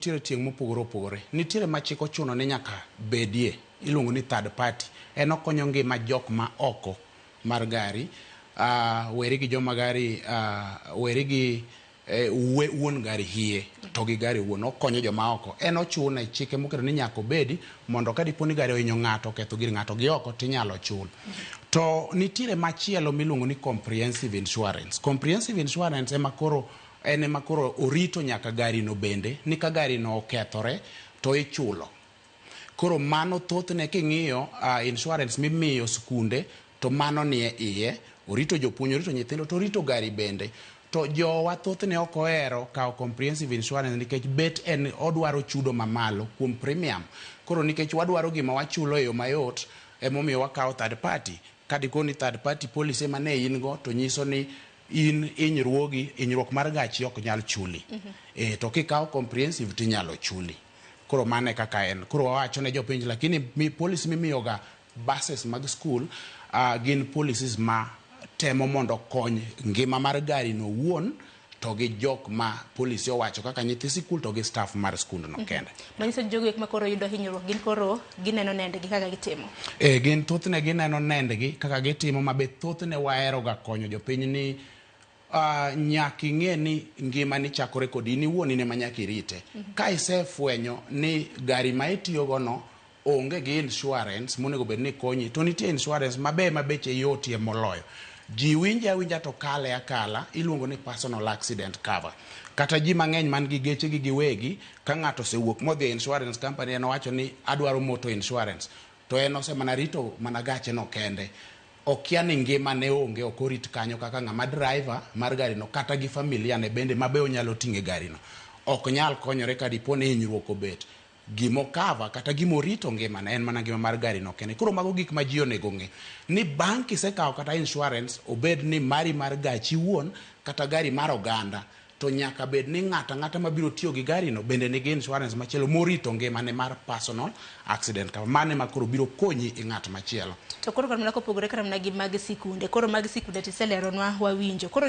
Nitiere tieng' mopogore opogore. Nitiere ma chik ochuno ni nyaka bedie, iluongo ni third party. En okonyo ngima jok ma oko mar gari, weri gi joma gari, weri gi wuon gari hie to gi gari wuon, okonyo joma oko. En ochune, chike moketo ni nyaka obedi mondo ka dipo ni gari ohinyo ng'ato, oketho gir ng'ato gi oko tinyalo chul. To nitiere machielo miluongo ni comprehensive insurance. Comprehensive insurance ema koro En ema koro orito nyaka garino bende ni ka garino okethore to ichulo. Koro mano thothne king'iyo insurance mimiyo skunde to mano nie iye, orito jopuonj, orito nyithindo to orito gari bende. To jowa thothne ok ohero kawo comprehensive insurance nikech bet en odwaro chudo mamalo kuom premium. Koro nikech wadwaro gima wachulo e yo mayot emomiyo wakawo third party. Ka dikoni ni third party policy ema ne in go to nyiso ni in hinyruogi, hinyruok mar gachi ok nyal chuli. E, to kikawo comprehensive tinyalo chuli. Koro mano e kaka en. Koro wawacho ne jopiny lakini mi, policy mimiyoga buses mag school gin policies ma temo mondo okony ngima mar gari no owuon to gi jok ma policy owacho kaka nyithi sikul to gi staff mar skundno kende. Manyiso ni jogo ek ma koro yudo hinyruok gin koro gineno nendgi kaka gitimo. E, gin thothne gineno nendgi kaka gitimo ma be thothne wahero ga konyo jopiny ni nyaka ing'e ni ngimani chakore kod in iwuon in ema nyaka irite. Ka isefwenyo ni gari ma itiyo go no onge gi insurance monego bed ni konyi to nitie insurance maber ma beche yotie moloyo. Ji winje awinja to kale akala iluongo ni personal accident cover. Kata ji mang'eny man gi geche gi giwegi ka ng'ato osewuok modhi e insurance company en owacho ni adwaro motor insurance to en osemana rito mana gache no kende. Okia ni ngimane onge ok orit kanyo kaka ng'ama driver mar gari no kata gi familia ne bende ma be onyalo ting'o e gari no. Ok nyal konyore ka dipo ni hinyruok obet. Gimo cover kata gimorito ngimane en mana ngima mar gari no kende. Koro mago gik ma ji onego ng'e. Ni bang' kisekawo kata insurance obed ni mari mar gachi iwuon kata gari mar oganda to nyaka bed ni ng'ato ang'ata mabiro tiyo gi gari no bende nigi insurance machielo morito ngimane mar personal accident cover. Mano ema koro biro konyi e ng'at machielo. To koro kar mana kopogore kata mana gi mag sikunde. Koro mag sikunde tiseleronwa wawinjo. Koro